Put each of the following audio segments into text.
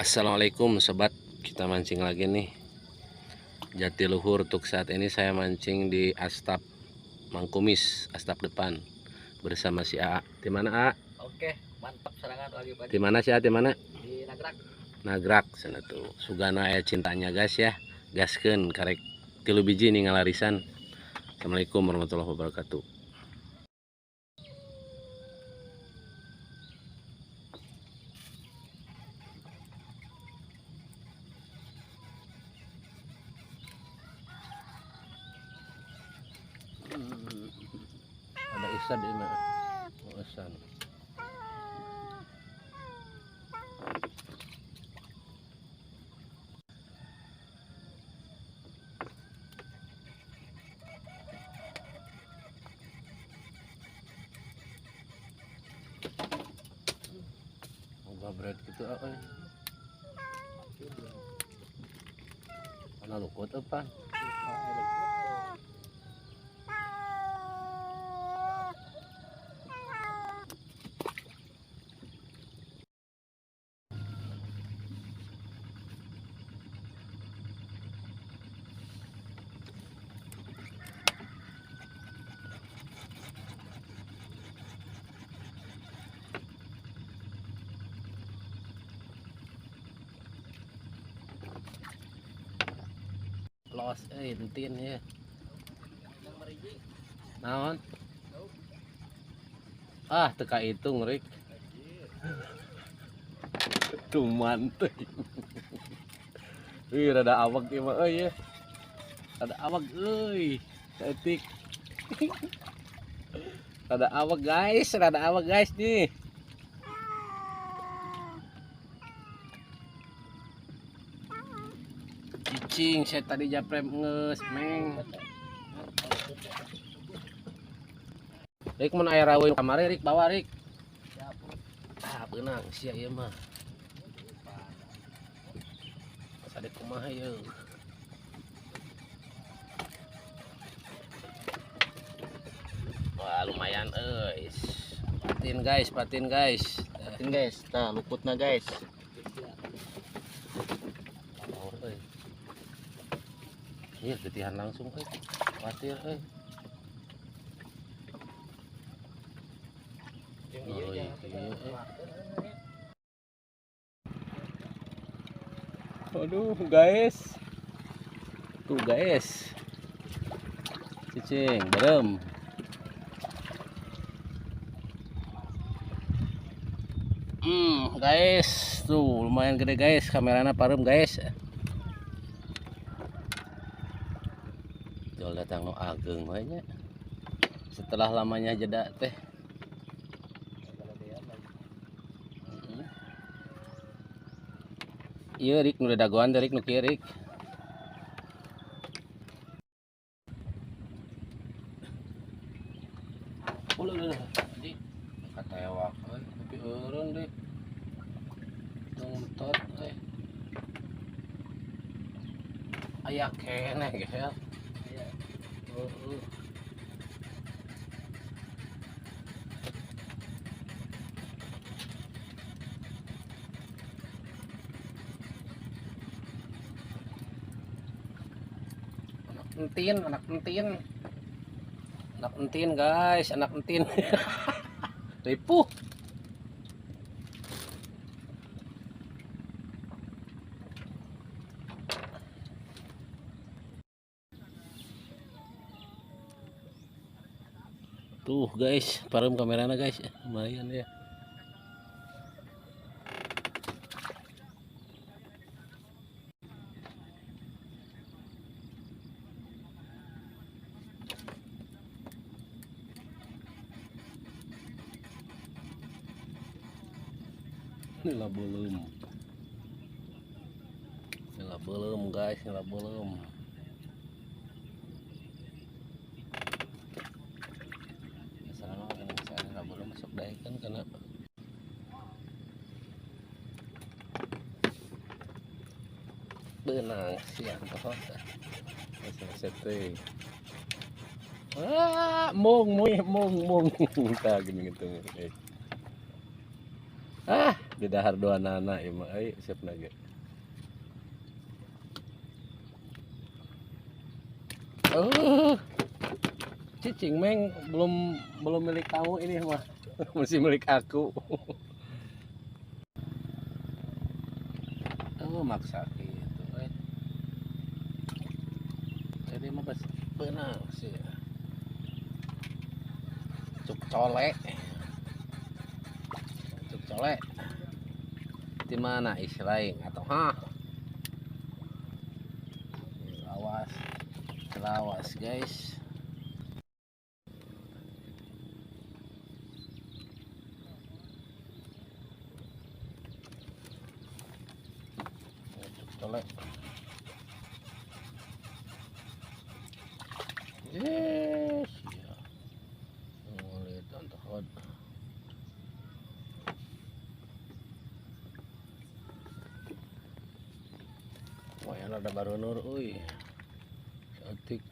Assalamualaikum sobat, kita mancing lagi nih Jatiluhur. Untuk saat ini saya mancing di Astap Mangkumis, Astap depan bersama si AA. Di mana A? Oke, mantap serangan pagi-pagi. Di mana si A? Di mana? Di Nagrak. Nagrak sana tuh. Sugana aya cintanya guys ya. Gaskeun karek 3 biji nih ngalarisan. Assalamualaikum warahmatullahi wabarakatuh. Ada isan di mana? Oh, isan. Moga berat gitu apa? Mana lukut apa? Los entin ya. Naon? Ah, teka hitung, Rik. Tuman teh. Wih, rada awak ieu mah euy ya. Rada awak euy. Saeutik. Rada awak guys, rada awak guys nih. Cicing, saya tadi japrem ngeus, meng. Rik mun aya raweun kamari Rik bawa Rik. Ah, beunang sia ieu mah. Sade kumaha ieu. Wah, lumayan euy. Patin guys, patin guys. Patin guys, tah luputna guys. Iya, getihan langsung euy. Khawatir euy. Oh, iya, iya. Aduh, guys. Tuh, guys. Cicing, berem. Guys, tuh lumayan gede guys, kamerana parem guys. Jual datang no ageng we nya. Setelah lamanya jeda teh. Iya Rik, nu dagoan Rik nu kieu Rik. Ulah ulah di katewak euy, tapi eureun deui. Tong tot euy. Aya keneh gel. Heeh. Anak entin, anak entin. Anak entin guys, anak entin. Ripuh. Tuh guys, parem kamerana guys, lumayan ya. Nila belum. Nila belum guys, nila belum. Masuk daikan karena benang siang toh. Ah, mung mung mung mung. Tah gini gitu. Ah. Di dahar dua nana ieu mah euy seupna ge. Oh. Cicing meng belum belum milik kamu ini mah. Masih milik aku. Oh, maksa gitu eh. Jadi mah pas beunang sih. Cuk colek. Cuk colek. Di mana islaing atau hah? Lawas. Lawas, guys. Cuk colek. Yes, ya. Ngulit antohod. Lumayan ada baru nur, uy. Cantik.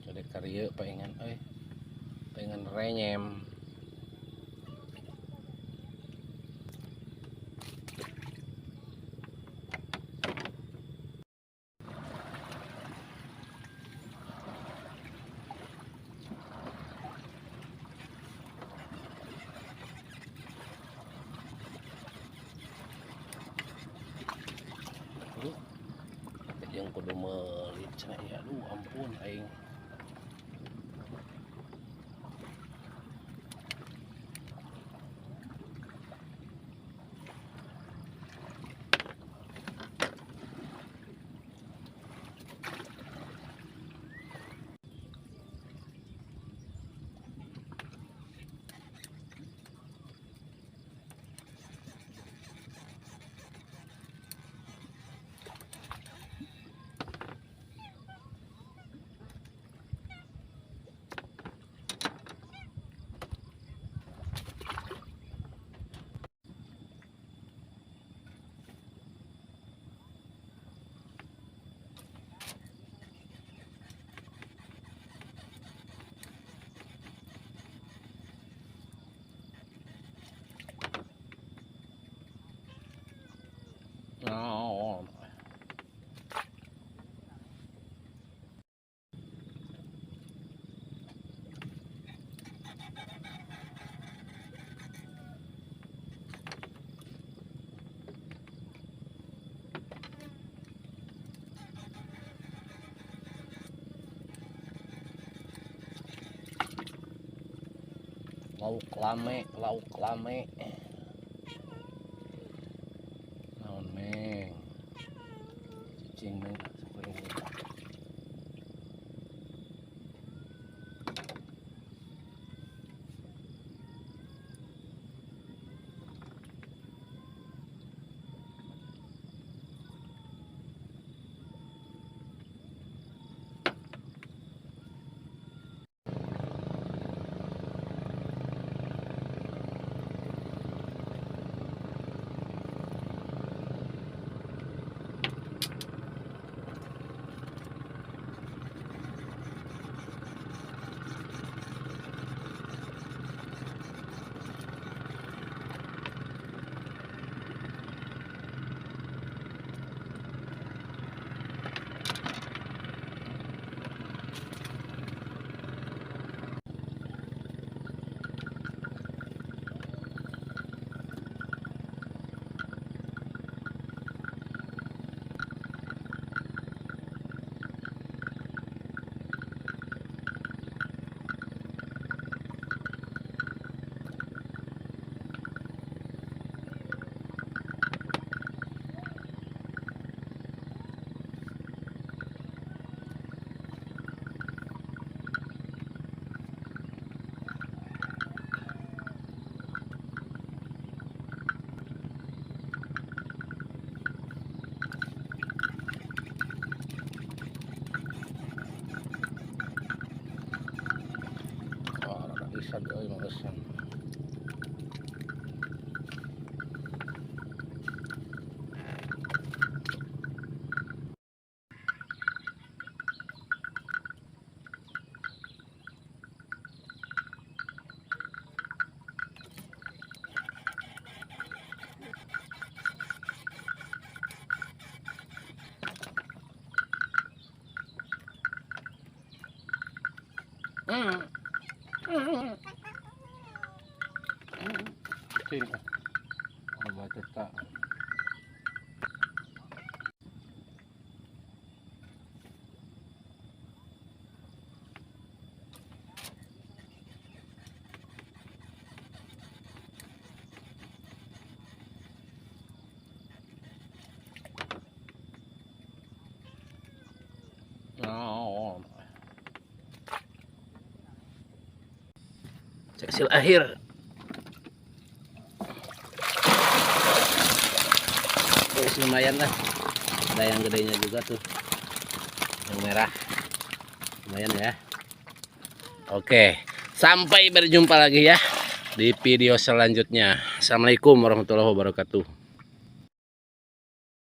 Jadi karya pengen euy. Pengen renyem. Yang kudu meuli cenah ya, aduh ampun aing. Oh. Lauk lame, lauk lame. Naon meng. Cicing meng sok eueuh. Sabi euy mausan. Cing. Oh, baca tak. Oh. Hasil akhir. Terus lumayan lah, ada yang gedenya juga tuh, yang merah lumayan ya. Oke, sampai berjumpa lagi ya di video selanjutnya. Assalamualaikum warahmatullahi wabarakatuh.